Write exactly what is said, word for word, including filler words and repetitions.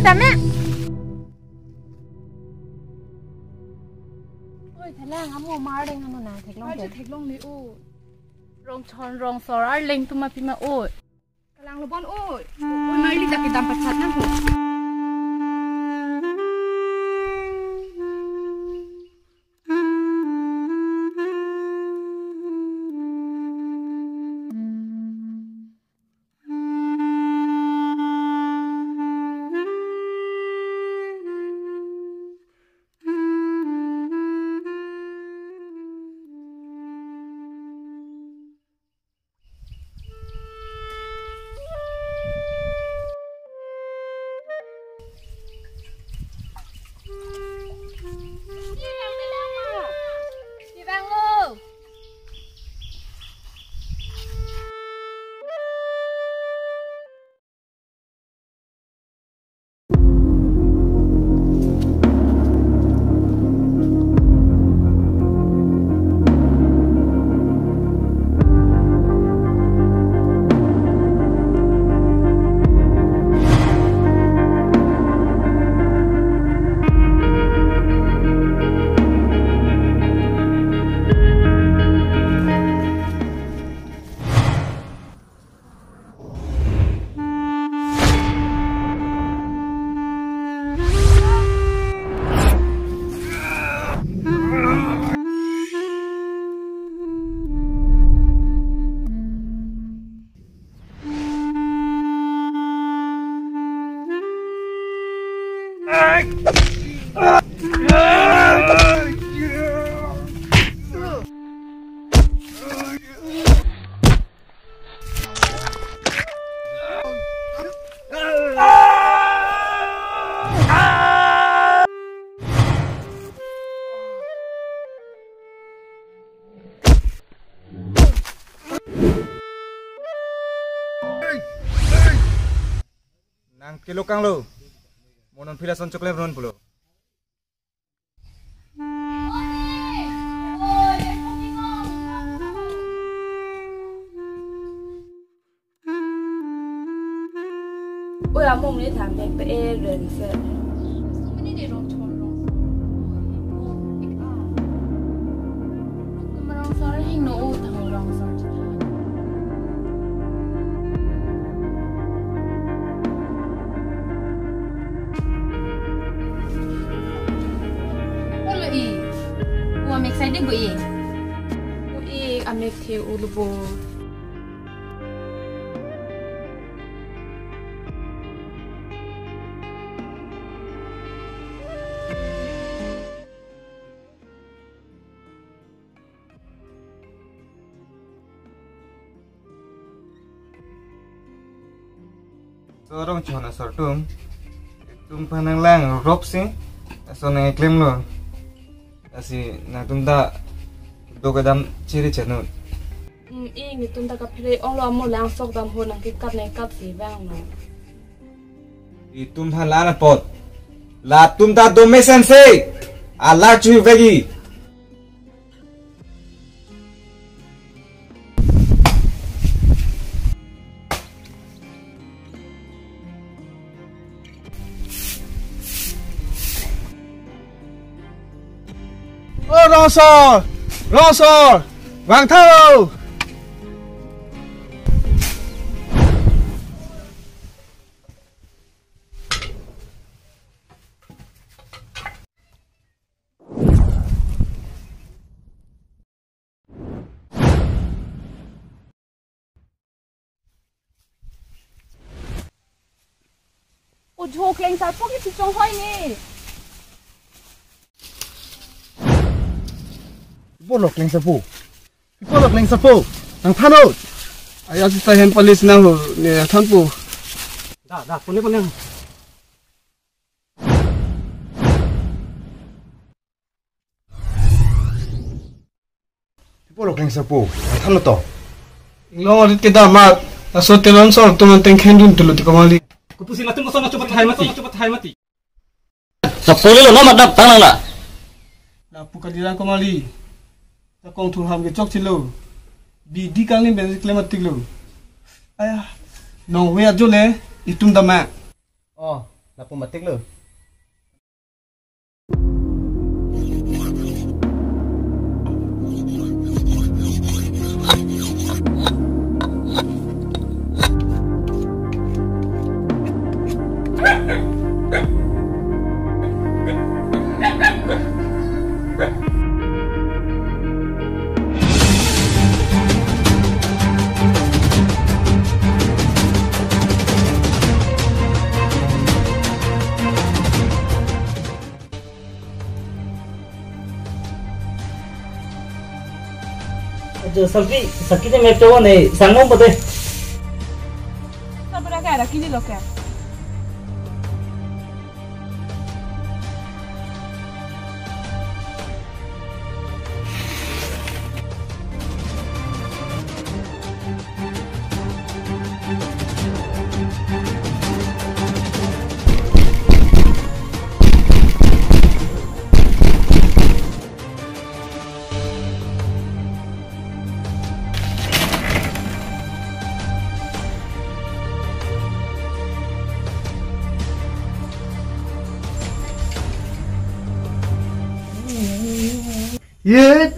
Tame. Oi, thelang, amo mar deng ano na, theklong. Ajo ke. Theklongle o. Rongchon rongsor arleng atum apima o. Kalang lo bon o. Oi, mari dak kedam pachat nang ho. Nang kelo kanglo. Mo non phila son choklem ron pulo. Oi, among ni tham mek pe e ren se. Mani de rong chon rong. Rong sar hing no o thang rong sar. Olo i. Wa mek sai de bo i. O i amek the ulubo. Sorong chona sortum. Tum panang lang rop si. Aso nang klemlo. Asi nangtum ta do kedam chiri chanu. Hmm, i nangtum ta kaphere olo amo lang sok dam ho nang kekat nang kat si bang no. Itum han la na pot. Latum ta do mesen se. Alar chu vegi. O rongsor, rongsor, vangtha o. O jo klengsarpo ke si chonghoi ne. Ipo lo klengsarpo. Ipo lo klengsarpo. Nangthan o. Aya si ta hem palis nang ho ne thanpo. Da, da, pone pone. Ipo lo klengsarpo, thanlo to. Inglong arit kedamat, laso telonsor atum an tengkhen dun tulo ti komali. Kopusi latum koson achupat hai mati. Sapoli lo, no madam, tang lang na. Lapu kalilang komali. Ta kongthur ham kechok chilo. Bidi kangni bensi klem atik lo. Aya, nong we ajo le, itum dama. Oh, Lapu matik lo. Ajo, salpi, sakhi ne mep chobon ne, sangmom pote. Sabra ka, ra kini lo ka. Ye,